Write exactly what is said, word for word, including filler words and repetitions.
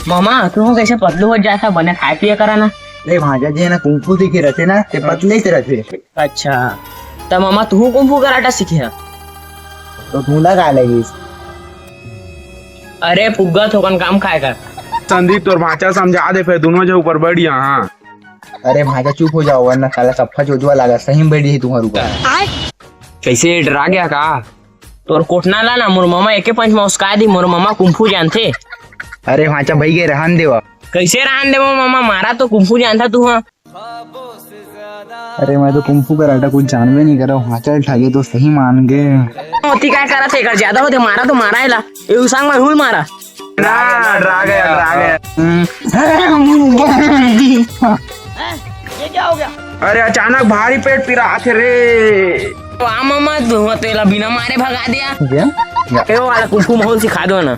मामा, तू कैसे पतलू हो जाता, बने खाए पिए करा ना। अरे भांजा जी हे ना, कुंफू सीखे रहिथे ना, ते पतले से रहिथे। अच्छा, त मामा, तू कुंफू कराटा सीखे ह? तो तू ला का लगिस? अरे फुग्गा, थोकन काम खाए कर। संदीप, तोर भांचा समझा दे, फेर दूनों झन ऊपर बढ़िया, हाँ। अरे भांजा, चुप हो जाओ, वरना साला सफा चोदवा लागा, सही में बैठ जाही तुम्हारे ऊपर। कैसे, डरा गया का? तोर कोटना ला ना, मोर मामा एके पंच में उसका दी, मोर मामा कुंफू जानथे। अरे भांचा, भाई के रहन देवा। कैसे रहन देवा मामा, मारा तो कुंफू जानथा तू, हाँ। अरे मैं तो कुंफू कराटा कुछ जानबे नहीं करा, भांचा ल ठागे तो सही मान गे। ओती काय करत हे, कर ज्यादा होथे, मारा तो मारा एला। ए उसांग में हुल मारा। ना, डरा गया, डरा गया। अरे अचानक भारी पेट पिरात हे रे। तो आ मामा, तू तेला बिना मारे भगा दिया। क्या? ए वाला कुंफू माहौल सिखा दो ना।